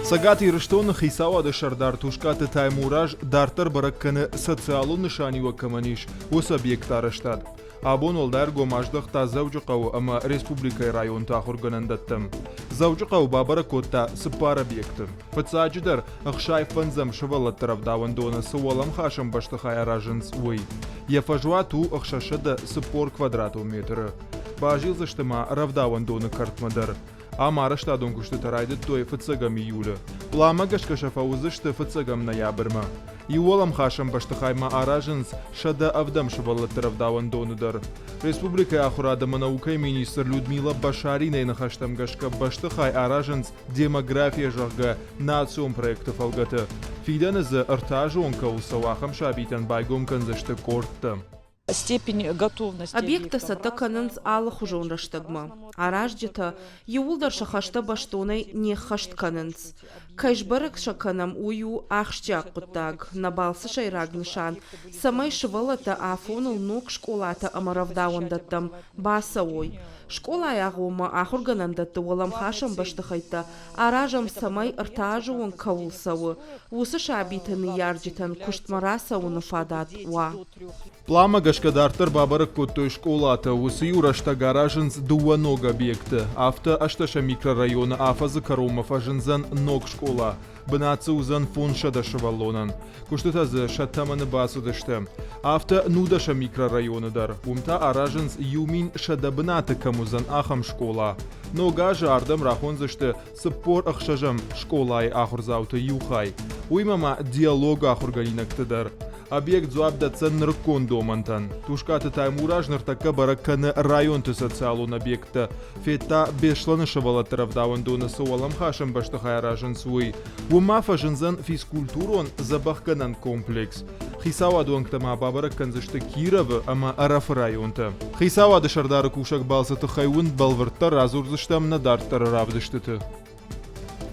Цӕгат Ирыстоны хицауады сӕрдар Тускъаты Таймураз дарддӕр бӕрӕг кӕны социалон нысаниуӕг кӕмӕн ис, уыцы объекты арӕзтад. Абон уӕлдай ӕргом аздӕхта Дзӕуджыхъӕуы ӕмӕ республикӕйы районты ахуыргӕнӕндӕттӕм. Дзӕуджыхъӕуы бабӕрӕг кодта цыппар объекты. Фыццаджыдӕр, 65-ӕм сывӕллӕтты рӕвдауӕндоны цы уӕлӕмхасӕн бӕстыхай аразынц, уый. Йӕ фӕзуат у 640 квадратон метры. Базилдзысты ма рӕвдауӕндоны кӕртмӕ дӕр. Ам арӕзтадон куыстытӕ райдыдтой фыццӕгӕм июлы. Пъланмӕ гӕсгӕ сӕ фӕуыдзысты фыццӕгӕм ноябрмӕ. Иу уӕлӕмхасӕн бӕстыхай ма аразынц 107 сывӕллӕтты рӕвдауӕндоны дӕр. Республикӕйы ахуырад ӕмӕ наукӕйы министр Людмила Башаринайы ныхӕстӕм гӕсгӕ бӕстыхай аразынц «Демография», зӕгъгӕ, национ проекты фӕлгӕты. Фидӕны дзы ӕртӕазон кӕуыл цӕуы, ахӕм сабитӕн байгом кӕндзысты къордтӕ. Степень готовности. Объекттӕ цӕттӕ кӕнынц алыхуызон рӕстӕгмӕ. Аразджытӕ иууылдӕр сӕ хӕстӕ бӕстонӕй не ххӕст кӕнынц. Кӕй сбӕрӕг сӕ кӕнӕм, уый у ахсджиаг хъуыддаг. Нӕ балцы сӕйраг нысан, цӕмӕй сывӕллӕттӕ афоныл ног скъолатӕ ӕмӕ рӕвдауӕндӕттӕм бацӕуой. Скъолайы агъоммӕ ахуыргӕнӕндӕтты уӕлӕмхасӕн бӕстыхӕйттӕ аразӕм, цӕмӕй ӕртӕ азы онг кӕуыл цӕуы, уыцы сабиты ныййарджытӕн куыстмӕ рацӕуыны фадат уа. Пъланмӕ гӕсгӕ дарддӕр бабӕрӕг кодтой скъолатӕ. Уыцы-иу рӕстӕг аразынц дыууӕ ног объекты. Афтӕ ӕстӕсӕм микрорайоны афӕдзы кӕронмӕ фӕзындзӕн ног скъола. Бынат дзы уыдзӕн 500 сывӕллонӕн. Куыстытӕ дзы сӕ тӕмӕны бацыдысты. Афтӕ нудӕсӕм микрорайоны дӕр. Уым та аразынц 1100 бынаты кӕм уыдзӕн, ахӕм скъола. Ног азы ардӕм рахондзысты 46-ӕм скъолайы ахуырдзауты иу хай. Уыимӕ ма диалог ахуыргӕнинӕгты дӕр. Объект дзуапп дӕтдзӕн нырыккон домӕнтӕн. Тускъаты Таймураз ныртӕккӕ бӕрӕг кӕны районты социалон объекттӕ. Федта Беслӕны сывӕллӕтты рӕвдауӕндоны цы уӕлӕмхасӕн бӕстыхай аразынц, уый. Уым ма фӕзындзӕн физкультурон дзӕбӕхгӕнӕн комплекс. Хицауады уӕнгтӕ ма бабӕрӕг кӕндзысты Кировы ӕмӕ Ӕрӕфы районтӕ. Хицауады сӕрдары кусӕг балцы тыххӕй уын бӕлвырддӕр радзурдзыстӕм нӕ дарддӕры равдыстыты.